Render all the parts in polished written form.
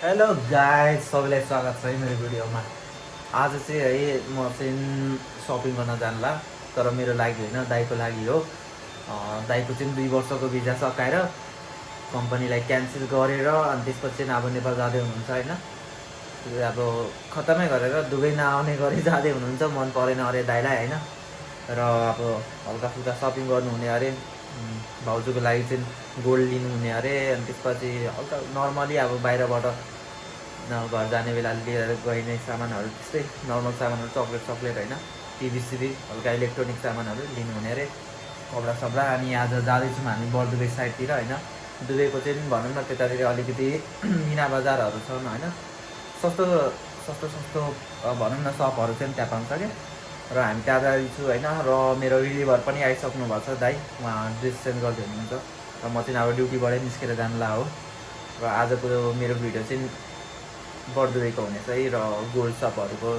Hello guys, सबैलाई स्वागत छ है मेरो भिडियोमा। आज चाहिँ है म चाहिँ सपिङ गर्न जानला, तर मेरो लागि होइन, दाइको लागि हो। दाइको चाहिँ 2 वर्षको भिजा सकाएर कम्पनीलाई क्यान्सल गरेर अनि त्यसपछि चाहिँ अब नेपाल जाँदै हुनुहुन्छ होइन। अब खत्तमै गरेर दुबई नआउने गरी जाँदै हुनुहुन्छ। मन परेन अरे दाइलाई होइन। र अब हल्का फुल्का सपिङ गर्नुहुने अरे, भाउजूको लागि चाहिँ गोल्ड लिनुहुने अरे। अनि त्यसपछि हल्का नर्मली अब बाहिरबाट घर जाने बेला लिएर गइने सामानहरू, त्यस्तै नर्मल सामानहरू, चक्लेट होइन, टिभी हल्का इलेक्ट्रोनिक सामानहरू लिनुहुने अरे, कपडा सपडा। अनि आज जाँदैछौँ हामी बर्दुबे साइडतिर होइन। दुबईको चाहिँ भनौँ न त्यतातिर अलिकति मिना बजारहरू छन् होइन, सस्तो सस्तो सस्तो भनौँ न सपहरू चाहिँ त्यहाँ पाउँछ क्या। र हामी त्यहाँ जाँदैछु होइन। र मेरो रिलिभर पनि आइसक्नु भएको छ दाइ, उहाँ ड्रेस चेन्ज गर्दै हुनुहुन्छ। र म चाहिँ अब ड्युटीबाटै निस्केर जानला हो। र आजको मेरो भिडियो चाहिँ बर्दुबेको हुनेछ है, र गोल्ड सपहरूको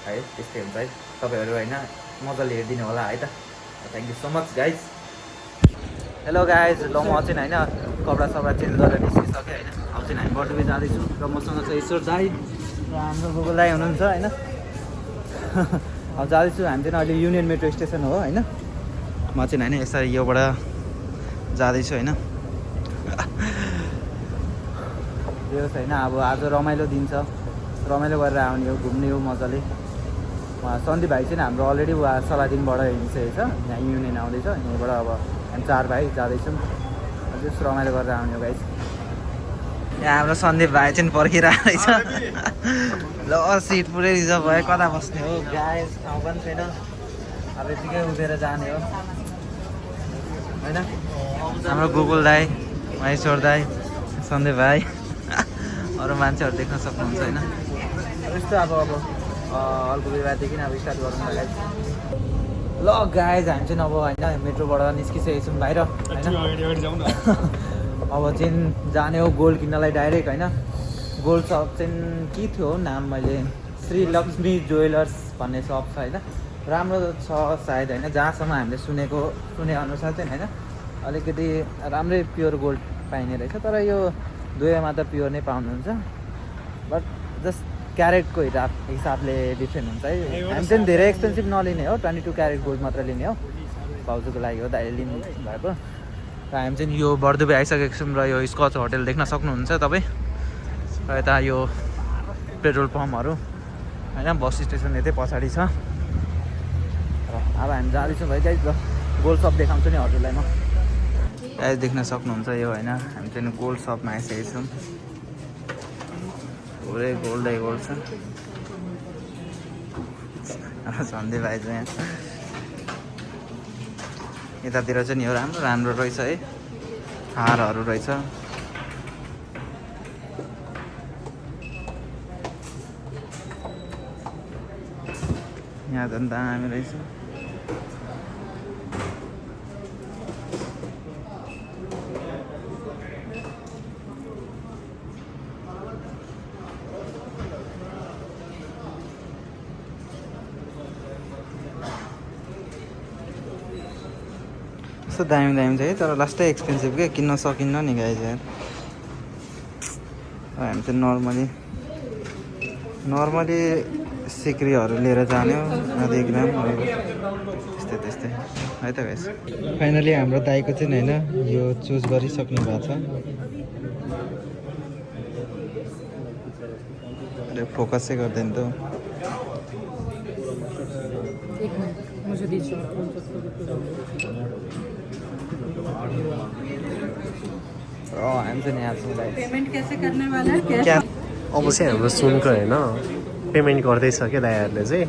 है, त्यस्तै हुन्छ है। तपाईँहरू होइन मजाले हेरिदिनु होला है त। Thank you so much guys. Hello guys, ल म चाहिँ होइन कपडा सपडा चेन्ज गरेर निस्किसकेँ होइन। अब चाहिँ हामी बर्दुबे जाँदैछु र मसँग चाहिँ ईश्वर दाई र हाम्रो गोगो दाई हुनुहुन्छ होइन। अब जाँदैछु हामी चाहिँ अहिले युनियन मेट्रो स्टेसन हो होइन। म चाहिँ होइन यसरी योबाट जाँदैछु होइन। यो छैन अब आज रमाइलो दिन छ, रमाइलो गरेर आउने हो, घुम्ने हो मजाले। उहाँ सन्दीप भाइ चाहिँ हाम्रो अलरेडी उहाँ सलादिनबाट हिँडिसकेको छ, यहाँ युनियन आउँदैछ। यहीँबाट अब हामी 4 भाइ जाँदैछौँ, जस रमाइलो गरेर आउने हो गाइस। यहाँ हाम्रो सन्दीप भाइ चाहिँ पर्खिरहेको रहेछ। ल सिट पुरै रिजर्भ भयो, कता बस्ने हो गाइस, ठाउँ पनि छैन। अब यतिकै उभिएर जाने हो होइन। हाम्रो गुगल दाई, महेश्वर दाई, सन्दीप भाइ, अरू मान्छेहरू देख्न सक्नुहुन्छ होइन। यस्तो अब अल्को बेलादेखि अब स्टार्ट गरौँ न गाइज। ल गाइज हामी चाहिँ अब होइन मेट्रोबाट निस्किसकेको छौँ बाहिर होइन। अब चाहिँ जाने हो गोल्ड किन्नलाई डाइरेक्ट होइन। गोल्ड सप चाहिँ के थियो नाम, मैले श्री लक्ष्मी ज्वेलर्स भन्ने सप छ होइन। राम्रो छ सायद होइन, जहाँसम्म हामीले सुने अनुसार चाहिँ होइन, अलिकति राम्रै प्योर गोल्ड पाइने रहेछ। तर यो दुवैमा त प्योर नै पाउनुहुन्छ, बट जस्ट क्यारेटको हिसाबले डिफ्रेन्ट हुन्छ है। हामी चाहिँ धेरै एक्सपेन्सिभ नलिने हो, 22 क्यारेट गोल्ड मात्र लिने हो। भाउजूको लागि हो दाइले लिनु भएको। र हामी चाहिँ यो बर्दुबे आइसकेको छौँ। र यो स्कच होटेल देख्न सक्नुहुन्छ तपाईँ। र यता यो पेट्रोल पम्पहरू होइन, बस स्टेसन यतै पछाडि छ। र अब हामी जाँदैछौँ भाइ गाइज। ल गोल्ड सप देखाउँछु नि हजुरलाई म। गाइज देख्न सक्नुहुन्छ यो होइन, हामी चाहिँ गोल्ड सपमा आइसकेको छौँ। पुरै गोल्डै गोल्ड छ। सन्देह भाइ चाहिँ यहाँ यतातिर चाहिँ नि यो राम्रो राम्रो रहेछ है, हारहरू रहेछ। यहाँ झन् दामी रहेछ। यस्तो दामी दामी छ है, तर लास्टै एक्सपेन्सिभ के, किन्न सकिन्न नि गाइज यार। हामी चाहिँ नर्मली सिक्रीहरू लिएर जाने हो, 1 ग्राम त्यस्तै है त गाइज। फाइनली हाम्रो दाइको चाहिँ होइन यो चुज गरिसक्नु भएको छ। अरे फोकसै गर्दैन त। पेमेंट कैसे करने वाला है क्या अब चाहिँ हाम्रो सुनको होइन पेमेन्ट गर्दैछ क्या दाइहरूले चाहिँ।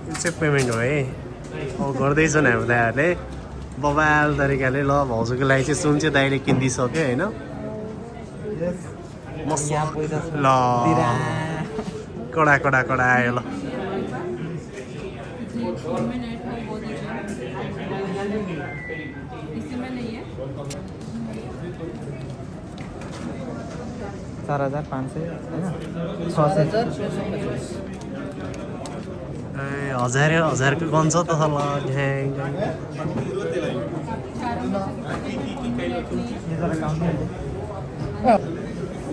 यो चाहिँ पेमेन्ट हो है, अब गर्दैछन् हाम्रो दाइहरूले बबाल तरिकाले। ल भाउजूको लागि चाहिँ सुन चाहिँ दाइले किनिदिइसक्यो होइन। ल कडा आयो ल। $4,500 होइन, 6,000। ए हजारको गन्छ त ल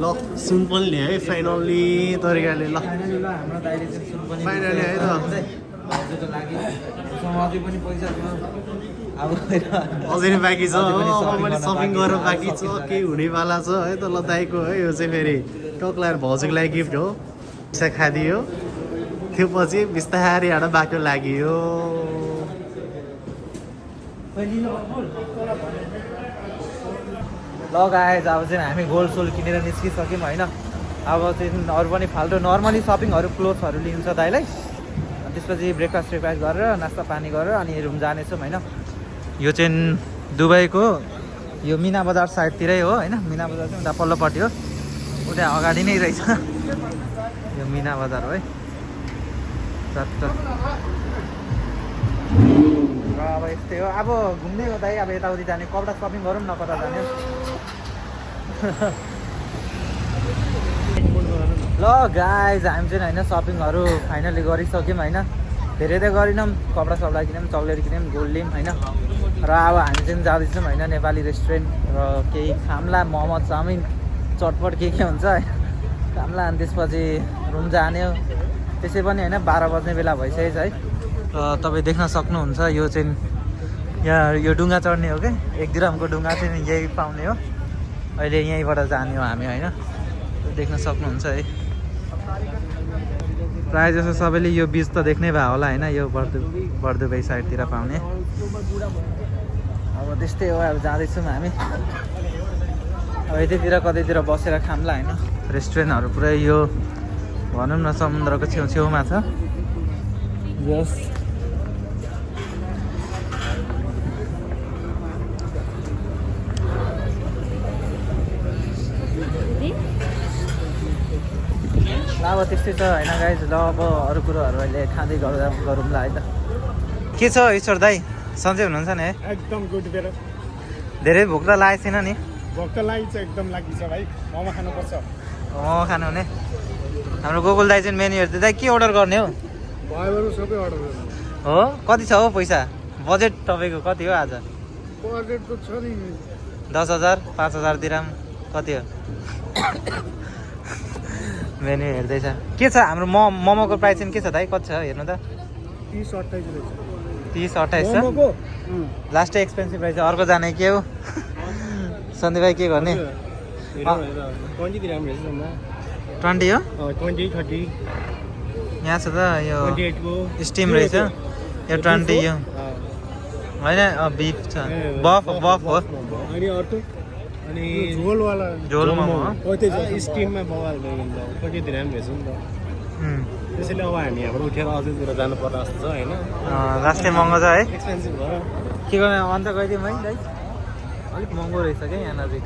ल सुन पनि ल्याए है फाइनल्ली तरिकाले ल हाम्रो दाइले चाहिँ सुन पनि फाइनली है त भाउजूको लागि उसँग अझै पनि पैसा थियो अब अझै नै बाँकी छ हो मैले सपिङ गरेर बाँकी छ के हुनेवाला छ है त ल दाइको है यो चाहिँ फेरि टक्लाएर भाउजूको लागि गिफ्ट हो पैसा खादियो त्यो पछि बिस्तारै हाड बाटो लाग्यो ल गाइज अब चाहिँ हामी गोल्ड सोल किनेर निस्किसक्यौँ होइन अब चाहिँ अरू पनि फाल्टो नर्मली सपिङहरू क्लोथ्सहरू लिन्छ दाइलाई अनि त्यसपछि ब्रेकफास्ट गरेर नास्ता पानी गरेर अनि रुम जानेछौँ होइन यो चाहिँ दुबईको यो मिना बजार साइडतिरै हो होइन मिना बजार चाहिँ उता पल्लोपट्टि हो उता अगाडि नै रहेछ यो मिना बजार हो है चट्ट र अब यस्तै हो अब घुम्दै हो दाइ अब यताउति जाने कपडा सपिङ गरौँ न कता जाने ल गाइज हामी चाहिँ होइन सपिङहरू फाइनली गरिसक्यौँ होइन धेरै त गरेनौँ कपडा सपडा किनौँ चक्लेट किनौँ गोल्ड लियौँ होइन र अब हामी चाहिँ जाँदैछौँ होइन नेपाली रेस्टुरेन्ट र केही खाम्ला मोमो चाउमिन चटपट के हुन्छ होइन खाम्ला अनि त्यसपछि रुम जाने हो त्यसै पनि होइन 12 बज्ने बेला भइसकेछ है र तपाईँ देख्न सक्नुहुन्छ यो चाहिँ यहाँ यो डुङ्गा चढ्ने हो क्या 1 दिरहमको डुङ्गा चाहिँ यही पाउने हो अहिले यहीँबाट जाने हो हामी होइन देख्न सक्नुहुन्छ है प्रायः जसो सबैले यो बिच त देख्नै भयो होला होइन यो बर्दुबई साइडतिर पाउने अब त्यस्तै हो अब जाँदैछौँ हामी अब यतैतिर कतैतिर बसेर खाम्ला होइन रेस्टुरेन्टहरू पुरै यो भनौँ न समुद्रको छेउछेउमा छ यस अब त्यस्तै छ होइन गाइज ल अब अरू कुरोहरू अहिले खाँदै गरौँला है त के छ ईश्वर दाई सन्चै हुनुहुन्छ नि है एकदम गुड बेर धेरै भोक त लागेको छैन नि भोक त लागि छ एकदम लागि छ भाइ मोमो खानुपर्छ मोमो खानु हुने हाम्रो गोकुल दाई चाहिँ मेन्यु हेर्दै दाइ के अर्डर गर्ने हो भयो सबै अर्डर गर्नु हो कति छ हो पैसा बजेट तपाईँको कति हो आज बजेट त छ नि 10,000 5,000 दिराम कति हो मेन्यु हेर्दैछ के छ हाम्रो मोमोको प्राइस चाहिँ के छ दाइ कति छ हेर्नु त 30-28 रहेछ 30-28 छ मोमोको लास्टै एक्सपेन्सिभ रहेछ अर्को जाने के हो सन्दीप भाइ के गर्ने 20 दिराम रहेछ 20 हो 20-30 यहाँ छ त यो 28 को स्टिम रहेछ यो 20 यो होइन बिफ छ बफ हो अनि अर्को अनि झोलवाला झोल मोमो हो स्टिममा बवाल कति दिराम रहेछ नि त त्यसैले अब हामी हाम्रो उठेर अझैतिर जानु पर्ने जस्तो छ होइन लास्टै महँगो छ है एक्सपेन्सिभ भयो के गर्ने अन्त गइदिउँ है दाइ अलिक महँगो रहेछ क्या यहाँ नजिक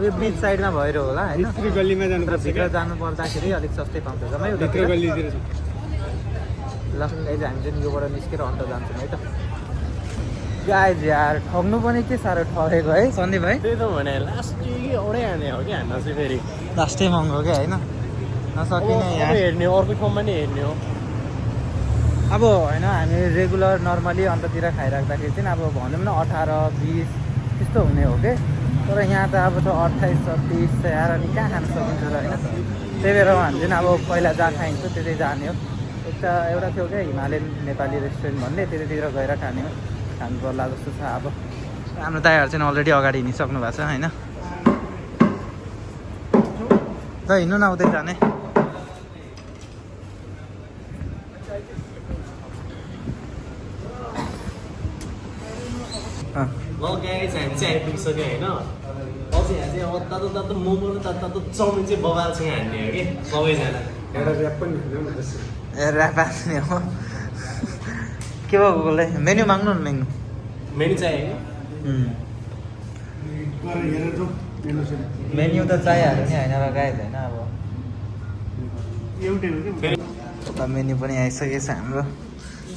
यो बिच साइडमा भएर होला होइन भित्री गल्लीमा जानुपर्छ भित्र जानु पर्दाखेरि अलिक सस्तै पाउँछ जम्मै भित्र गल्लीतिर ल गाइज हामी चाहिँ योबाट निस्केर अन्त जान्छौँ है त गाइज यार ठग्नु पनि के साह्रो ठगेको है सन्दीप भाइ त्यही त भने लास्ट एउटै हाने हो कि हान्न चाहिँ फेरि लास्टै महँगो क्या होइन नसकिने यहाँ हेर्ने अर्को ठाउँमा नि हेर्ने हो अब होइन हामी रेगुलर नर्मली अन्ततिर खाइराख्दाखेरि चाहिँ अब भनौँ न 18-20 त्यस्तो हुने हो कि तर यहाँ त अब त 28-30 छ यार अनि कहाँ खान सकिन्छ र होइन त्यही भएर हामी चाहिँ अब पहिला जहाँ खाइन्छ त्यतै जाने हो एउटा थियो क्या हिमालयन नेपाली रेस्टुरेन्ट भन्ने त्यतैतिर गएर खाने हो खानु पर्ला जस्तो छ अब हाम्रो दाइहरू चाहिँ अलरेडी अगाडि हिँडिसक्नु भएको छ होइन त हिँड्नु न उतै जाने ल गाइज हामी चाहिँ आइपुगिसक्यो होइन अझै यहाँ चाहिँ अब तातो मोमो र तातो चाउमिन चाहिँ बबालसँग हान्ने हो कि सबैजना एउटा ऱ्याप पनि हुँदैन ए ऱ्याप हान्ने हो के भयो गोकुलले मेन्यु माग्नु न मेनु चाहियो हेरेर जाउँ मेनु चाहिँ मेन्यु त चाहिहाल्यो नि होइन र गाइज होइन अब एउटै हो कि मेन्यु पनि आइसकेको छ हाम्रो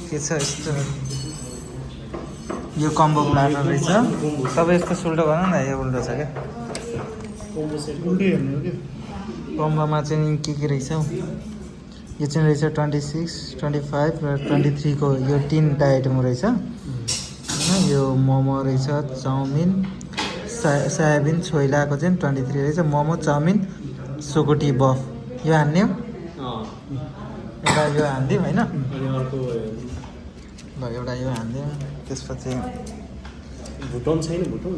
के छ यस्तो यो कम्बो प्लाटर रहेछ तपाईँ यस्तो सुल्टो गर्नु न यो उल्टो छ क्या उल्टै हेर्ने हो कि कम्बोमा चाहिँ के रहेछ हौ यो चाहिँ रहेछ 26, 25 र 23 को यो 3टा आइटम रहेछ होइन। यो मोमो रहेछ, चाउमिन, सोयाबिन छोइलाको चाहिँ 23 रहेछ, मोमो, चाउमिन, सुकुटी, बफ। यो हान्ने हो एउटा, यो हानिदिउँ होइन। ल एउटा यो हानिदिउँ। त्यसपछि भुटन छैन, भुटन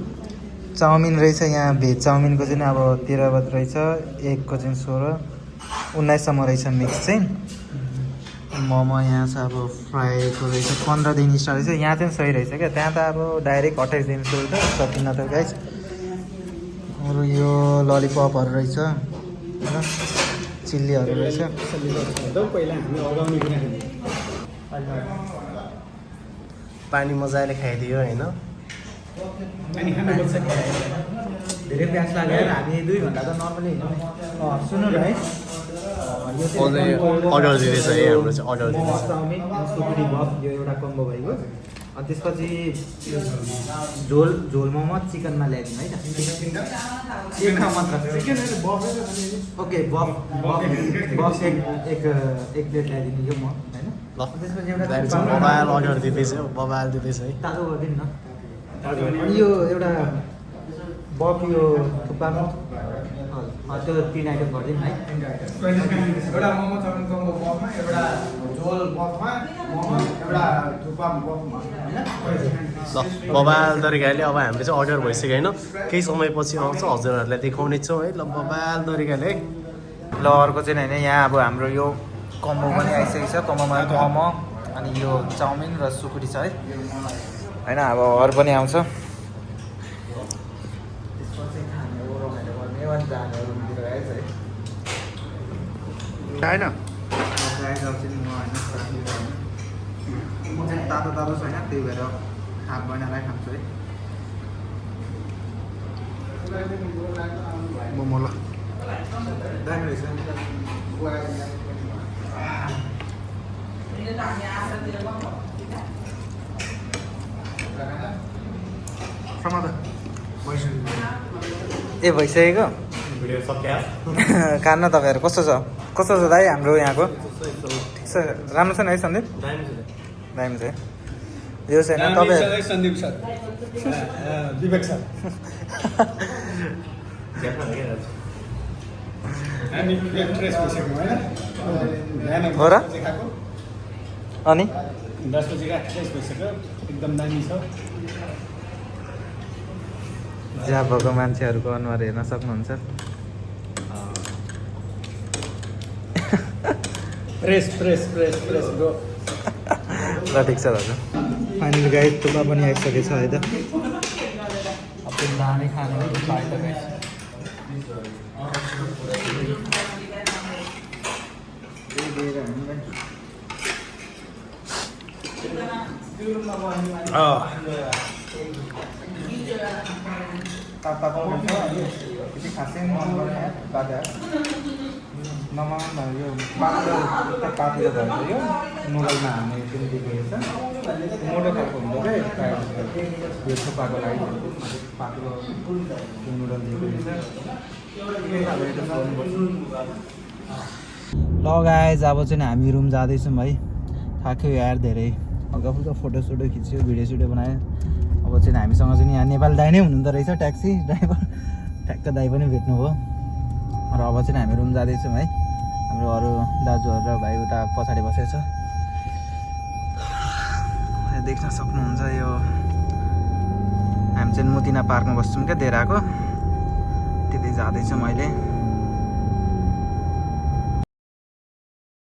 चाउमिन रहेछ यहाँ, भेज चाउमिनको चाहिँ अब 13 बत रहेछ, एगको चाहिँ 16, 19सम्म रहेछ मिक्स चाहिँ। मोमो यहाँ छ अब फ्राईको रहेछ 15 दिन स्टार्ट रहेछ। यहाँ चाहिँ सही रहेछ क्या, त्यहाँ त अब डाइरेक्ट 28 दिन सुरु त सकिन त गाइस। अरू यो ललिपपहरू रहेछ होइन, चिल्लीहरू रहेछ। पहिला हामी अगाउने कुरा पानी मजाले खाइदियो होइन। अनि खानुपर्छ। धेरै प्यास लाग्यो हामी 2 घन्टा त नर्मली हिँड्नु। सुन्नु न है, अर्डर दिँदैछ है, हाम्रो चाहिँ अर्डर दिँदैछ। चाउमिन सुकुटी बफ यो एउटा कम्बो भइगयो। अनि त्यसपछि झोल मोमो चिकनमा ल्याइदिउँ है त। चिकनमा मात्र ओके, बफ एक प्लेट ल्याइदिनु यो म होइन। ल त्यसपछि दामी छ, एउटा मोबाइल अर्डर दिँदैछ, मोबाइल दिँदैछ है। तातो गरिदिनु न। अनि यो एउटा बफ यो थुक्पामा त्यो 3 आइटम गरिदिनु है। एउटा मोमो चाउमिन कम्बो बफमा, एउटा झोल बफमा, मोमो एउटा थुक्पा बफमा हैन। ल मोबाइल तरिकाले अब हाम्रो चाहिँ अर्डर भइसक्यो होइन। केही समयपछि आउँछ, हजुरहरूलाई देखाउने छौँ है। ल मोबाइल तरिकाले है। ल अर्को चाहिँ होइन, यहाँ अब हाम्रो यो कम्बो पनि आइसकेको छ। कम्बोमा मोमो अनि यो चाउमिन र सुकुटी छ है होइन। अब अरू पनि आउँछ। होइन म चाहिँ तातो छैन, त्यही भएर हाफ बनाएर खान्छु है। मोमो ल दामी रहेछ। ए भइसकेको भिडियो सक्यो। खान्न तपाईँहरू कस्तो छ दाइ हाम्रो यहाँको? ठिक छ, राम्रो छ नि है सन्दीप? दामी छ है। यो छैन तपाईँ सन्दीप सर, विवेक सर, हामी फ्रेस भइसक्यौँ होइन। हो र? अनि 10 बजी फ्रेस भइसक्यो, एकदम दामी छ। जहाँ भएको मान्छेहरूको अनुहार हेर्न सक्नुहुन्छ। Fresh fresh fresh fresh go. ल ठिक छ दाजु। फाइनल गाइड थुक्पा पनि आइसकेको छ है त। अब त्यो दानै खाने हो थुक्पा है त गाइस। तातो त्यति खासै मन पर्ने बाजा नमाउनु यो पातलो पातलो भन्छ। यो नुडलमा हाल्ने पनि दिएको छ, मोटो खालको हुन्छ क्या यो थुक्पाको लागि पातलो नुडल दिएको रहेछ। ल गाइज अब चाहिँ हामी रुम जाँदैछौँ है। थाक्यो यार धेरै, हल्का फुल्का फोटोसोटो खिच्यो, भिडियो बनायो। अब चाहिँ हामीसँग चाहिँ यहाँ नेपाल दाइ नै हुनुहुँदो रहेछ, ट्याक्सी ड्राइभर ठ्याक्क दाइ पनि भेट्नुभयो। र अब चाहिँ हामी रुम जाँदैछौँ है। हाम्रो अरू दाजुहरू र भाइ उता पछाडि बसेको छ, देख्न सक्नुहुन्छ। यो हामी चाहिँ मुतिना पार्कमा बस्छौँ क्या, देराको। त्यतै जाँदैछौँ अहिले।